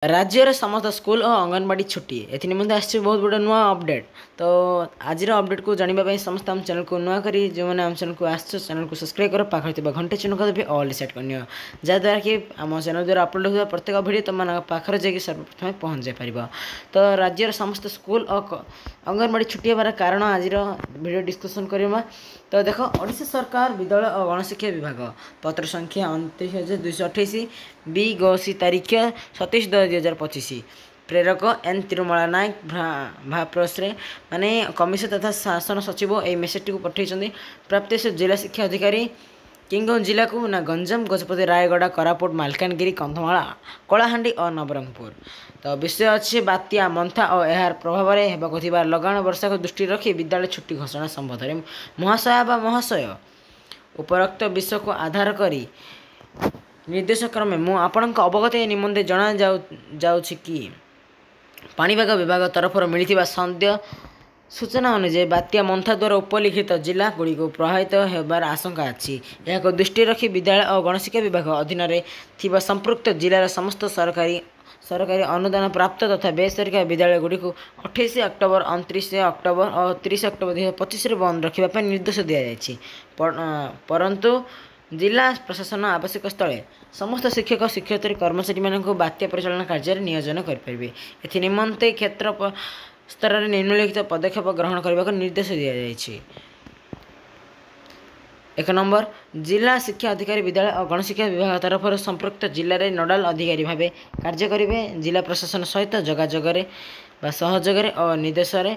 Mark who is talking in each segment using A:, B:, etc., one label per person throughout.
A: ରାଜ୍ୟର ସମସ୍ତ ସ୍କୁଲ ଓ ଅଙ୍ଗନବାଡ଼ି ଛୁଟି, ଏଥି ନିମନ୍ତେ ଆସିଛି ବହୁତ ବଡ଼ ନୂଆ ଅପଡ଼େଟ୍। ତ ଆଜିର ଅପଡ଼େଟ୍କୁ ଜାଣିବା ପାଇଁ ସମସ୍ତେ ଆମ ଚ୍ୟାନେଲକୁ ନୂଆ କରି ଯେଉଁମାନେ ଆମ ଚ୍ୟାନେଲକୁ ଆସିଛ, ଚ୍ୟାନେଲକୁ ସବସ୍କ୍ରାଇବ୍ କର, ପାଖରେ ଥିବା ଘଣ୍ଟେ ଚିହ୍ନକୁ ଦେବେ ଅଲ୍ ସେଟ୍ କରିନିଅ, ଯାହାଦ୍ୱାରା କି ଆମ ଚ୍ୟାନେଲ ଦ୍ୱାରା ଅପଲୋଡ଼ ହେଉଥିବା ପ୍ରତ୍ୟେକ ଭିଡ଼ିଓ ତୁମମାନଙ୍କ ପାଖରେ ଯାଇକି ସର୍ବପ୍ରଥମେ ପହଞ୍ଚି ପାରିବ। ତ ରାଜ୍ୟର ସମସ୍ତ ସ୍କୁଲ ଓ ଅଙ୍ଗନବାଡ଼ି ଛୁଟି ହେବାର କାରଣ ଆଜିର ଭିଡ଼ିଓ ଡିସ୍କସନ୍ କରିବା। ତ ଦେଖ, ଓଡ଼ିଶା ସରକାର ବିଦ୍ୟାଳୟ ଓ ଗଣଶିକ୍ଷା ବିଭାଗ, ପତ୍ର ସଂଖ୍ୟା 29228 ବି ଗ ସି, ତାରିଖ 27/2/2025, ପ୍ରେରକ ଏନ୍ ତିରୁମଳା ନାୟକ ଭାପ୍ରସରେ, ମାନେ କମିଶନ ତଥା ଶାସନ ସଚିବ ଏହି ମେସେଜଟିକୁ ପଠାଇଛନ୍ତି। ପ୍ରାପ୍ତି ଜିଲ୍ଲା ଶିକ୍ଷା ଅଧିକାରୀ। କେଉଁ କେଉଁ ଜିଲ୍ଲାକୁ ନା ଗଞ୍ଜାମ, ଗଜପତି, ରାୟଗଡ଼ା, କୋରାପୁଟ, ମାଲକାନଗିରି, କନ୍ଧମାଳ, କଳାହାଣ୍ଡି ଓ ନବରଙ୍ଗପୁର। ତ ବିଷୟ ଅଛି, ବାତ୍ୟା ମନ୍ଥା ଓ ଏହାର ପ୍ରଭାବରେ ହେବାକୁ ଥିବା ଲଗାଣ ବର୍ଷାକୁ ଦୃଷ୍ଟିରେ ରଖି ବିଦ୍ୟାଳୟ ଛୁଟି ଘୋଷଣା ସମ୍ବନ୍ଧରେ। ମହାଶୟ ବା ମହାଶୟ, ଉପରୋକ୍ତ ବିଷୟକୁ ଆଧାର କରି ନିର୍ଦ୍ଦେଶ କ୍ରମେ ମୁଁ ଆପଣଙ୍କ ଅବଗତି ନିମନ୍ତେ ଜଣା ଯାଉଛି କି ପାଣିପାଗ ବିଭାଗ ତରଫରୁ ମିଳିଥିବା ସଦ୍ୟ ସୂଚନା ଅନୁଯାୟୀ ବାତ୍ୟା ମନ୍ଥା ଦ୍ୱାରା ଉପଲିଖିତ ଜିଲ୍ଲା ଗୁଡ଼ିକୁ ପ୍ରଭାବିତ ହେବାର ଆଶଙ୍କା ଅଛି। ଏହାକୁ ଦୃଷ୍ଟିରେ ରଖି ବିଦ୍ୟାଳୟ ଓ ଗଣଶିକ୍ଷା ବିଭାଗ ଅଧୀନରେ ଥିବା ସମ୍ପୃକ୍ତ ଜିଲ୍ଲାର ସମସ୍ତ ସରକାରୀ ଅନୁଦାନ ପ୍ରାପ୍ତ ତଥା ବେସରକାରୀ ବିଦ୍ୟାଳୟଗୁଡ଼ିକୁ 28 ଅକ୍ଟୋବର, 29 ଅକ୍ଟୋବର ଓ 30 ଅକ୍ଟୋବର 2025ରେ ବନ୍ଦ ରଖିବା ପାଇଁ ନିର୍ଦ୍ଦେଶ ଦିଆଯାଇଛି। ପରନ୍ତୁ ଜିଲ୍ଲା ପ୍ରଶାସନ ଆବଶ୍ୟକ ସ୍ଥଳେ ସମସ୍ତ ଶିକ୍ଷକ, ଶିକ୍ଷୟିତ୍ରୀ, କର୍ମଚାରୀମାନଙ୍କୁ ବାତ୍ୟା ପରିଚାଳନା କାର୍ଯ୍ୟରେ ନିୟୋଜନ କରିପାରିବେ। ଏଥି ନିମନ୍ତେ କ୍ଷେତ୍ର ସ୍ତରରେ ନିମ୍ନଲିଖିତ ପଦକ୍ଷେପ ଗ୍ରହଣ କରିବାକୁ ନିର୍ଦ୍ଦେଶ ଦିଆଯାଇଛି। 1 ନମ୍ବର, ଜିଲ୍ଲା ଶିକ୍ଷା ଅଧିକାରୀ ବିଦ୍ୟାଳୟ ଓ ଗଣଶିକ୍ଷା ବିଭାଗ ତରଫରୁ ସମ୍ପୃକ୍ତ ଜିଲ୍ଲାରେ ନୋଡ଼ାଲ ଅଧିକାରୀ ଭାବେ କାର୍ଯ୍ୟ କରିବେ। ଜିଲ୍ଲା ପ୍ରଶାସନ ସହିତ ଯୋଗାଯୋଗରେ ବା ସହଯୋଗରେ ଓ ନିର୍ଦ୍ଦେଶରେ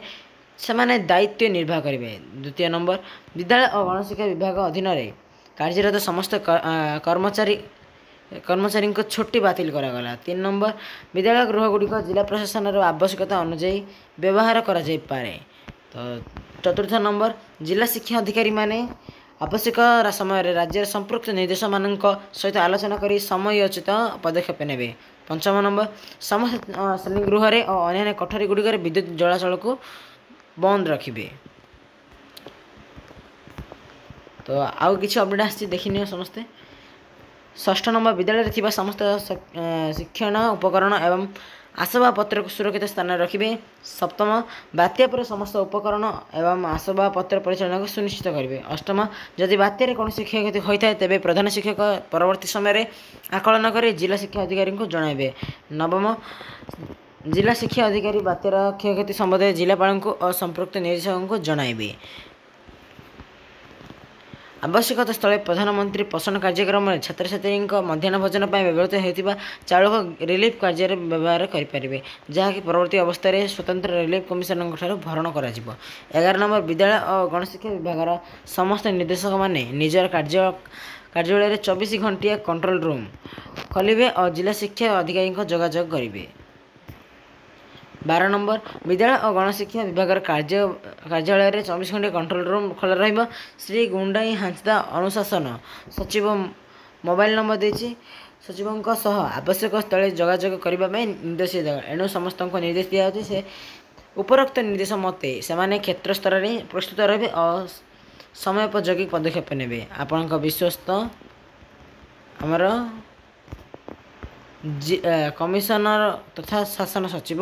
A: ସେମାନେ ଦାୟିତ୍ୱ ନିର୍ବାହ କରିବେ। ଦ୍ୱିତୀୟ ନମ୍ବର, ବିଦ୍ୟାଳୟ ଓ ଗଣଶିକ୍ଷା ବିଭାଗ ଅଧୀନରେ କାର୍ଯ୍ୟରତ ସମସ୍ତ କର୍ମଚାରୀଙ୍କ ଛୁଟି ବାତିଲ କରାଗଲା। 3 ନମ୍ବର, ବିଦ୍ୟାଳୟ ଗୃହଗୁଡ଼ିକ ଜିଲ୍ଲା ପ୍ରଶାସନର ଆବଶ୍ୟକତା ଅନୁଯାୟୀ ବ୍ୟବହାର କରାଯାଇପାରେ। ତ ଚତୁର୍ଥ ନମ୍ବର, ଜିଲ୍ଲା ଶିକ୍ଷା ଅଧିକାରୀମାନେ ଆବଶ୍ୟକ ସମୟରେ ରାଜ୍ୟର ସମ୍ପୃକ୍ତ ନିର୍ଦ୍ଦେଶକମାନଙ୍କ ସହିତ ଆଲୋଚନା କରି ସମୟୋଚିତ ପଦକ୍ଷେପ ନେବେ। ପଞ୍ଚମ ନମ୍ବର, ସମସ୍ତ ଶ୍ରେଣୀଗୃହରେ ଓ ଅନ୍ୟାନ୍ୟ କୋଠରୀ ଗୁଡ଼ିକରେ ବିଦ୍ୟୁତ ଚଳାଚଳକୁ ବନ୍ଦ ରଖିବେ। ତ ଆଉ କିଛି ଅପଡ଼େଟ୍ ଆସିଛି, ଦେଖିନିଅ ସମସ୍ତେ। ଷଷ୍ଠ ନମ୍ବର, ବିଦ୍ୟାଳୟରେ ଥିବା ସମସ୍ତ ଶିକ୍ଷଣ ଉପକରଣ ଏବଂ ଆସବାବପତ୍ରକୁ ସୁରକ୍ଷିତ ସ୍ଥାନରେ ରଖିବେ। ସପ୍ତମ, ବାତ୍ୟା ପରେ ସମସ୍ତ ଉପକରଣ ଏବଂ ଆସବାବପତ୍ର ପରିଚାଳନାକୁ ସୁନିଶ୍ଚିତ କରିବେ। ଅଷ୍ଟମ, ଯଦି ବାତ୍ୟାରେ କୌଣସି କ୍ଷୟକ୍ଷତି ହୋଇଥାଏ, ତେବେ ପ୍ରଧାନ ଶିକ୍ଷକ ପରବର୍ତ୍ତୀ ସମୟରେ ଆକଳନ କରି ଜିଲ୍ଲା ଶିକ୍ଷା ଅଧିକାରୀଙ୍କୁ ଜଣାଇବେ। ନବମ, ଜିଲ୍ଲା ଶିକ୍ଷା ଅଧିକାରୀ ବାତ୍ୟାର କ୍ଷୟକ୍ଷତି ସମ୍ବନ୍ଧରେ ଜିଲ୍ଲାପାଳଙ୍କୁ ଓ ସମ୍ପୃକ୍ତ ନିର୍ଦ୍ଦେଶକଙ୍କୁ ଜଣାଇବେ। ଆବଶ୍ୟକତା ସ୍ଥଳେ ପ୍ରଧାନମନ୍ତ୍ରୀ ପୋଷଣ କାର୍ଯ୍ୟକ୍ରମରେ ଛାତ୍ରଛାତ୍ରୀଙ୍କ ମଧ୍ୟାହ୍ନ ଭୋଜନ ପାଇଁ ବ୍ୟବହୃତ ହେଉଥିବା ଚାଉଳକୁ ରିଲିଫ୍ କାର୍ଯ୍ୟରେ ବ୍ୟବହାର କରିପାରିବେ, ଯାହାକି ପରବର୍ତ୍ତୀ ଅବସ୍ଥାରେ ସ୍ୱତନ୍ତ୍ର ରିଲିଫ୍ କମିଶନରଙ୍କ ଠାରୁ ଭରଣ କରାଯିବ। 11 ନମ୍ବର, ବିଦ୍ୟାଳୟ ଓ ଗଣଶିକ୍ଷା ବିଭାଗର ସମସ୍ତ ନିର୍ଦ୍ଦେଶକମାନେ ନିଜର କାର୍ଯ୍ୟାଳୟରେ 24 ଘଣ୍ଟିଆ କଣ୍ଟ୍ରୋଲ ରୁମ୍ ଖୋଲିବେ ଓ ଜିଲ୍ଲା ଶିକ୍ଷା ଅଧିକାରୀଙ୍କ ଯୋଗାଯୋଗ କରିବେ। 12 ନମ୍ବର, ବିଦ୍ୟାଳୟ ଓ ଗଣଶିକ୍ଷା ବିଭାଗର କାର୍ଯ୍ୟାଳୟରେ 24 ଘଣ୍ଟିଆ କଣ୍ଟ୍ରୋଲ ରୁମ୍ ଖୋଲା ରହିବ। ଶ୍ରୀ ଗୁଣ୍ଡାଇ ହାଁସଦା, ଅନୁଶାସନ ସଚିବ ମୋବାଇଲ ନମ୍ବର ଦେଇଛି, ସଚିବଙ୍କ ସହ ଆବଶ୍ୟକ ସ୍ଥଳେ ଯୋଗାଯୋଗ କରିବା ପାଇଁ ନିର୍ଦ୍ଦେଶ ଦିଆଗଲା। ଏଣୁ ସମସ୍ତଙ୍କୁ ନିର୍ଦ୍ଦେଶ ଦିଆଯାଉଛି ସେ ଉପରୋକ୍ତ ନିର୍ଦ୍ଦେଶ ମତେ ସେମାନେ କ୍ଷେତ୍ର ସ୍ତରରେ ପ୍ରସ୍ତୁତ ରହିବେ ଓ ସମୟୋପଯୋଗୀ ପଦକ୍ଷେପ ନେବେ। ଆପଣଙ୍କ ବିଶ୍ୱସ୍ତ ଆମର କମିଶନର ତଥା ଶାସନ ସଚିବ।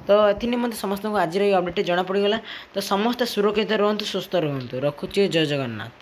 A: ତ ଏଥି ନିମନ୍ତେ ସମସ୍ତଙ୍କୁ ଆଜିର ଏଇ ଅପଡ଼େଟ୍ଟି ଜଣାପଡ଼ିଗଲା। ତ ସମସ୍ତେ ସୁରକ୍ଷିତ ରୁହନ୍ତୁ, ସୁସ୍ଥ ରୁହନ୍ତୁ। ରଖୁଛି, ଜୟ ଜଗନ୍ନାଥ।